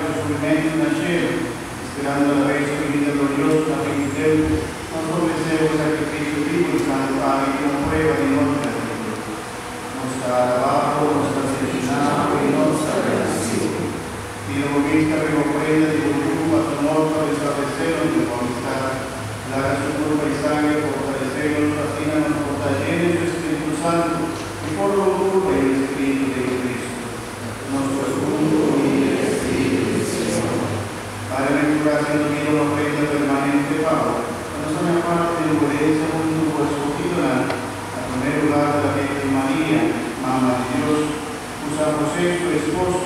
di su sufrimentu na shelu, sperando a la bes su binida glorioso na fin di tempu, nos ta ofresé bo e sakrifisio bibu i santu aki komo prueba di nos gratitut. Nos ta alabá bo, nos ta senshoná bo i nos ta gradisí bo. Tira bo bista riba ofrenda di bo Yu pa su morto restablesé nos den bo amistat. Laga su kurpa i sangre fortalesé nos pa asina nos por ta yen di su Spiritu Santu i forma un kurpa i un spiritu den Kristu. Nos ta huntu i e Spiritu di Señor. Bienaventurá si nos bira un ofrenda permanente pa bo, pa nos haña parti den bo herensia huntu ku eskohidonan, na promé lugar ta la Virgen Maria, Mama di Dios, ku San José, su esposo,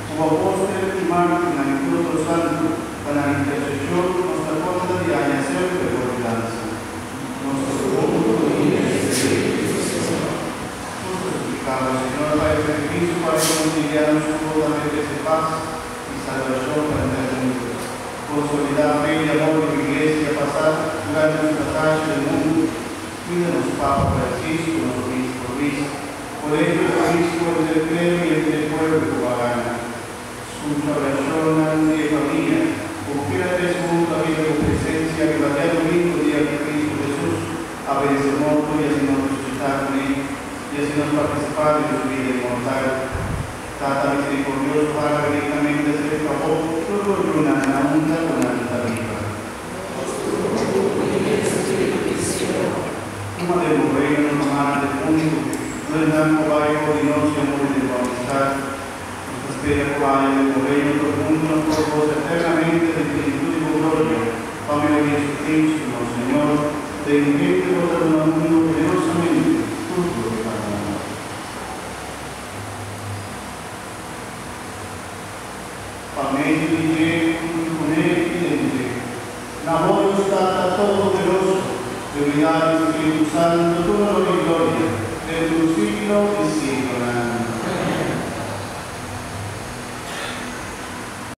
ku bo apòstel i mártirnan i tur otro santu, pa nan interseshon nos ta konta di haña semper bo yudansa. Nos ta huntu i e Spiritu di Señor. Nos ta supliká bo, Señor, pa e sakrifisio ku a rekonsiliá nos ku bo tambe trese pas i salbashon pa henter mundu. Konsolidá fe i amor di bo Iglesia pasá durante nos pasashi den mundu. Kuida nos Papa Francisco, nos Obispo Luis, Kolegio di Obispo, henter klero i henter e pueblo ku bo a gana. Skucha orashonnan di e famia ku bo keda trese huntu ariba bo presensia riba diadomingo, dia ku Kristu Hesus a vense morto i asina nos resusitá kuné i asina nos partisipá den su bida inmortal. Tata miserikordioso, hala benignamente aserka bo tur bo yunan na unda ku nan ta biba. Tuma den bo reino nos rumannan defuntu, no esnan ku bai for di nos i a muri den bo amistat. Nos ta spera ku aya den bo reino tur huntu nos por gosa eternamente den plenitud di bo gloria, pa medio di Jesucristo, nos Señor, den kende bo ta duna mundu generosamente tur loke ta bon. Pa medio di dje, huntu kuné i den dje. Na bo, Dios Tata Todopoderoso, den unidad di Spiritu Santo, tur honor i gloria, den tur siglo di siglonan.